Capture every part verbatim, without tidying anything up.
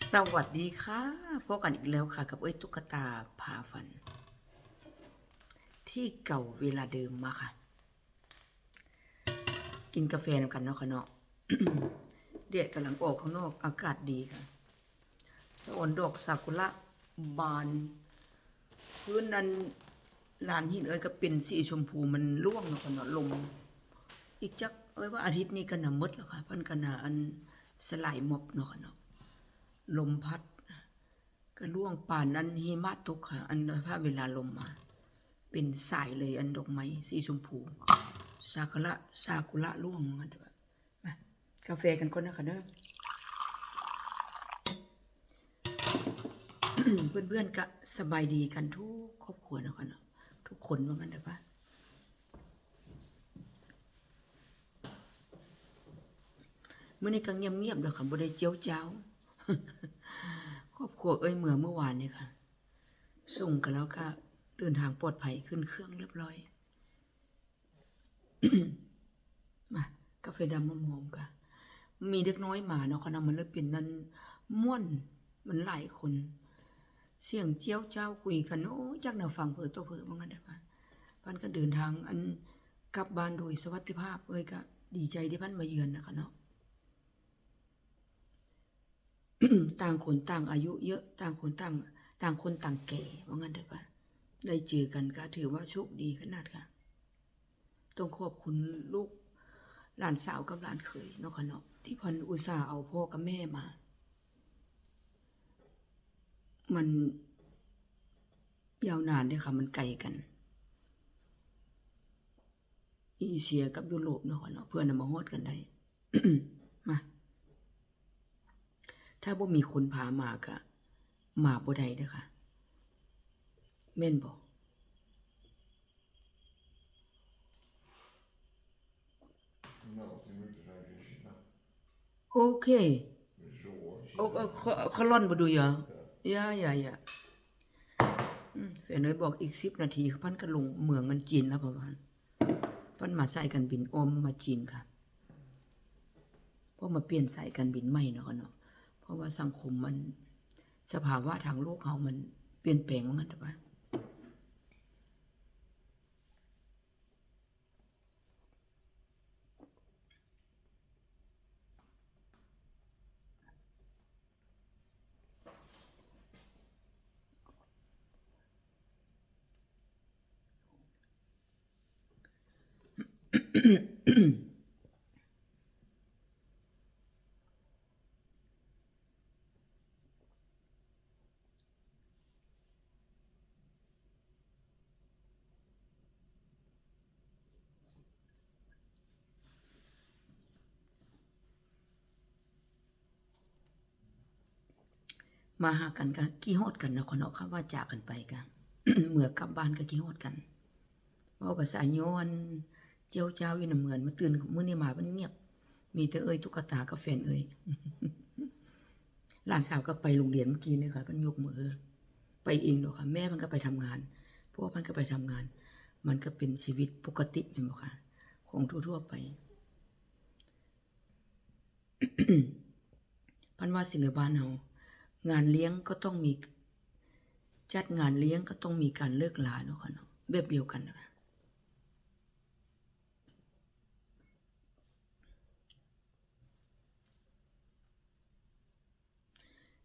สวัสดีค่ะ พบกันอีกแล้วค่ะ กับเอ้ยตุ๊กตาพาฝัน ที่เก่าเวลาเดิมมาค่ะ กินกาแฟนำกันเนาะค่ะเนาะ แดดกำลังออกข้างนอก อากาศดีค่ะ สะออนดอกซากุระบาน พื้นนั้น ลานหินเอ้ยก็เป็นสีชมพู มันร่วงเนาะค่ะเนาะ ลม อีกจัก เอ้ยว่าอาทิตย์นี้ก็น่าหมดแล้วค่ะ เพิ่นก็น่าอันสลายม็อบเนาะค่ะเนาะ ลมพัด ก็ร่วงปานอันหิมะตกค่ะ อันถ้าเวลาลมมา เป็นสายเลย อันดอกไม้สีชมพู ซากุระ ซากุระร่วงว่างั้นเถอะ มากาแฟกันก่อนนะคะเด้อ เพื่อนๆก็สบายดีกันทุกครอบครัวเนาะค่ะเนาะ ทุกคนว่างั้นเถอะปะ มื้อนี้ก็เงียบๆเด้อค่ะ บ่ได้เจี๊ยวจ้าว ครอบครัวเอ้ยเมือเมื่อวานนี้ค่ะ ส่งกันแล้วก็เดินทางปลอดภัย ขึ้นเครื่องเรียบร้อย มากาแฟดำหอมๆค่ะ มีเด็กน้อยมาเนาะค่ะเนาะ มันเลยเป็นนั่นม่วน มันหลายคน เสียงเจี๊ยวจ้าวคุยกัน โอ้ จักแนวฟังเผลอตัวเผลอว่างั้นเถอะค่ะ เพิ่นก็เดินทางอันกลับบ้านโดยสวัสดิภาพ เอ้ยก็ดีใจที่เพิ่นมาเยือนนะคะเนาะ ต่างคนต่างอายุเยอะ ต่างคนต่าง ต่างคนต่างแก่ ว่างั้นเถอะค่ะ ได้เจอกันก็ถือว่าโชคดีขนาดค่ะ ต้องขอบคุณลูก หลานสาวกับหลานเขยเนาะค่ะเนาะ ที่เพิ่นอุตส่าห์เอาพ่อกับแม่มา มันยาวนานเด้อค่ะ มันไกลกัน เอเชียกับยุโรปเนาะค่ะเนาะ เพื่อจะมาฮอดกันได้ มา ถ้าบ่มีคนพามาก็มาบ่ได้เด้อค่ะ แม่นบ่? No, die moeten zijn dus, nou, โอเค zo hoor. โอ้ เออ เขา เขาล่อนบ่ดูเหรอ? Ja, ja, ja. อืม แฟนเอ้ยบอกอีกสิบนาที เพิ่นก็ลงเมืองกันจีนแล้ว ประมาณ เพิ่นมาสายการบินอ้อมมาจีนค่ะ เพราะมาเปลี่ยนสายการบินใหม่เนาะค่ะเนาะ เพราะว่าสังคมมัน สภาวะทางโลกเฮามันเปลี่ยนแปลงว่างั้นเถอะปะ มาหากันก็คิดฮอดกันเนาะค่ะเนาะ คำว่าจากกันไปก็ เมื่อกลับบ้านก็คิดฮอดกัน เว้าภาษาย้อน เจี๊ยวจ้าวอยู่นำเมือน มาตื่นมื้อนี้มามันเงียบ มีแต่เอ้ยตุ๊กตากับแฟนเอ้ย หลานสาวก็ไปโรงเรียนเมื่อกี้นี่ค่ะ เพิ่นยกมือ ไปเองดอกค่ะ แม่มันก็ไปทำงาน พ่อมันก็ไปทำงาน มันก็เป็นชีวิตปกติแม่นบ่คะ ของทั่วๆไป เพิ่นว่าสิเหลือบ้านเฮา งานเลี้ยงก็ต้องมี จัดงานเลี้ยงก็ต้องมีการเลิกลาเนาะค่ะเนาะ แบบเดียวกันนะคะ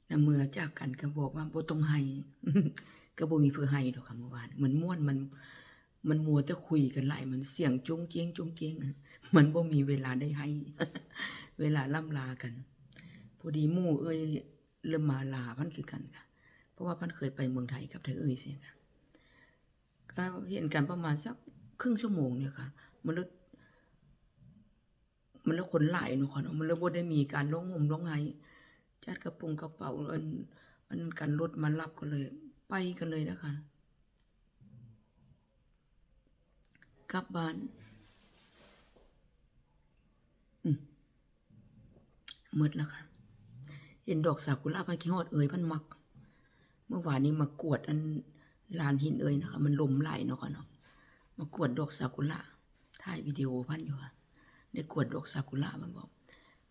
นะ เมื่อจากกันก็บอกว่าบ่ต้องไห้ ก็บ่มีผู้ไห้ดอกค่ะเมื่อวาน มันม่วน มัน มันมัวแต่คุยกันหลาย มันเสียงโจ๊งเจ๊งโจ๊งเจ๊งอะ มันบ่มีเวลาได้ไห้ เวลาล่ำลากัน พอดีหมู่เอ้ยเริ่มมาลาเพิ่นคือกันค่ะ เพราะว่าเพิ่นเคยไปเมืองไทยกับไทเอ้ยเสียค่ะ ก็เห็นกันประมาณสักครึ่งชั่วโมงเนี่ยค่ะ มันเลย มันเลยคนหลายเนาะค่ะเนาะ มันเลยบ่ได้มีการร้องห่มร้องไห้ จัดกระโปรงกระเป๋า อัน อันกันรถมารับกันเลย ไปกันเลยนะคะ กลับบ้าน อืม หมดแล้วค่ะ เห็นดอกซากุระเพิ่นคิดฮอดเอ้ยเพิ่นมัก เมื่อวานนี้มากวดอันลานหินเอ้ยนะคะ มันลมหลายเนาะค่ะเนาะ มากวดดอกซากุระ ถ่ายวิดีโอเพิ่นอยู่ค่ะ ได้กวดดอกซากุระ มันบอก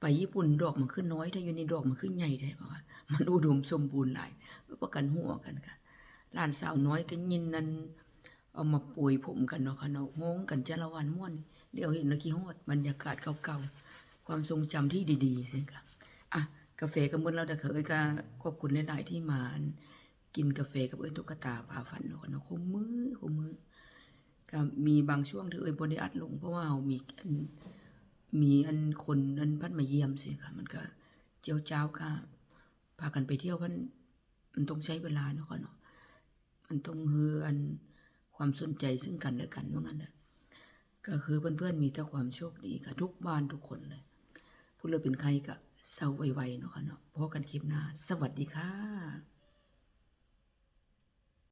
ไปญี่ปุ่นดอกมันคือน้อยแท้ อยู่นี่ดอกมันคือใหญ่แท้ เพราะว่ามันอุดมสมบูรณ์หลาย ประกันหัวกันค่ะ หลานสาวน้อยก็ยินนั่น เอามาโปยผมกันเนาะค่ะเนาะ ฮ้องกันจ้าละวันม่วน เดี๋ยวเห็นแล้วคิดฮอดบรรยากาศเก่าๆ ความทรงจำที่ดีๆ สิค่ะ อ่ะ กาแฟก็หมดแล้วเด้อค่ะ เอ้ยก็ขอบคุณหลายๆ ที่มากินกาแฟกับเอ้ยตุ๊กตาพาฝันเนาะค่ะเนาะ คุมื้อ คุมื้อ ก็มีบางช่วงที่เอ้ยบ่ได้อัดลง เพราะว่าเฮามีอัน มีอันคนอันพัดมาเยี่ยมสิค่ะ มันก็เจียวจ้าวก็พากันไปเที่ยว มัน มันต้องใช้เวลาเนาะค่ะเนาะ มันต้องเฮืออันความสนใจซึ่งกันและกันว่างั้นน่ะ ก็คือเพื่อนๆ มีแต่ความโชคดีค่ะ ทุกบ้านทุกคนเลย ผู้เลิกเป็นไข้ก็เซาไวๆ เนาะค่ะเนาะ พบกันคลิปหน้า สวัสดีค่ะ